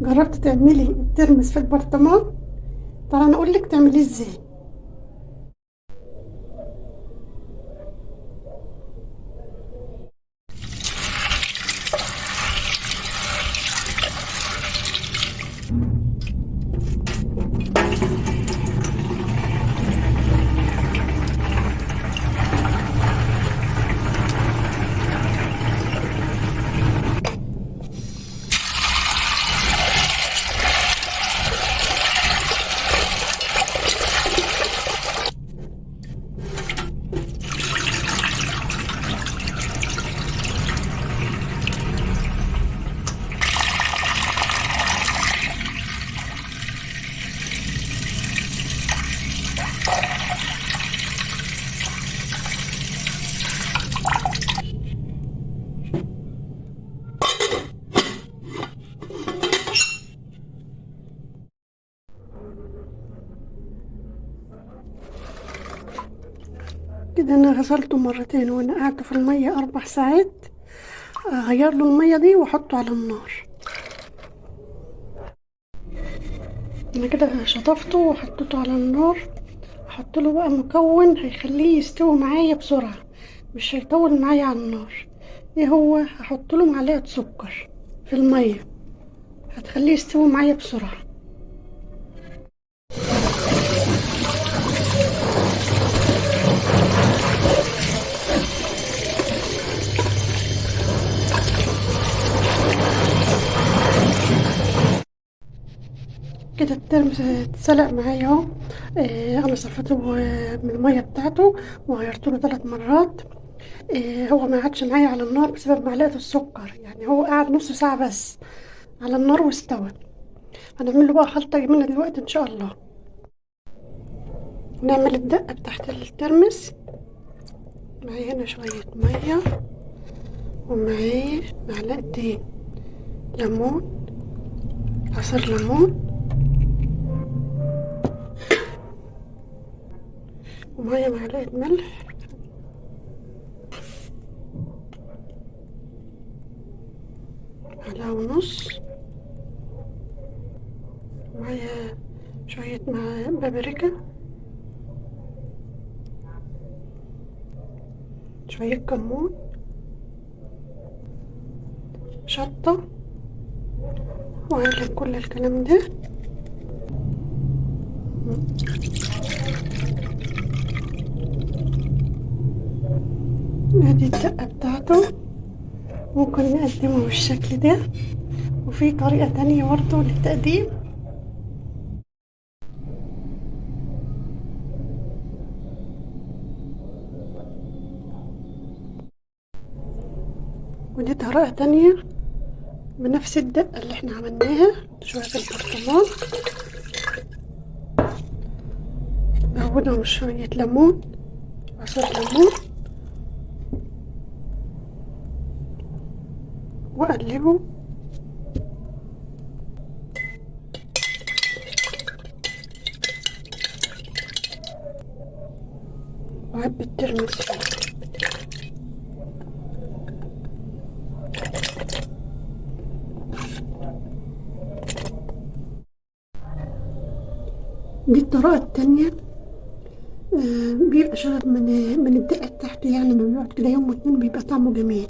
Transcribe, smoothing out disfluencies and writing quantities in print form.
جربت تعملي الترمس في البرطمان؟ تعالى انا اقول لك تعمليه ازاي. كده انا غسلته مرتين وانا قعدته في المية 4 ساعات. اغير له المية دي واحطه على النار. انا كده شطفته وحطيته على النار. احط له بقى مكون هيخليه يستوي معايا بسرعة، مش هيطول معايا على النار. ايه هو؟ هحط له معلقه سكر في المية، هتخليه يستوي معايا بسرعة. كده الترمس اتسلق معايا اهو. انا صفيته من المية بتاعته وغيرت له 3 مرات. هو ما قعدش معايا على النار بسبب معلقه السكر، يعني هو قعد نص ساعة بس على النار واستوى. هنعمل له بقى خلطه جميلة دلوقتي ان شاء الله. نعمل الدقة بتاعت الترمس. معايا هنا شوية مية ومعايا معلقتين ليمون، عصير ليمون، ومعايا معلقة ملح، معلقة ونص، ومعايا شوية مع بابريكا، شوية كمون، شطة، وأقلب كل الكلام ده. ادي الدقة بتاعته. ممكن نقدمه بالشكل ده، وفي طريقة تانية برضه للتقديم. ودي طريقة تانية بنفس الدقة اللي احنا عملناها، شوية البرطمان، نزودهم شوية ليمون، عصير ليمون، وأقلبه. وأعبي الترمس فيه. دي الطريقة التانية. بيبقى شرب من الدقة بتاعته، يعني ما بيقعد كده يوم واتنين بيبقى طعمه جميل.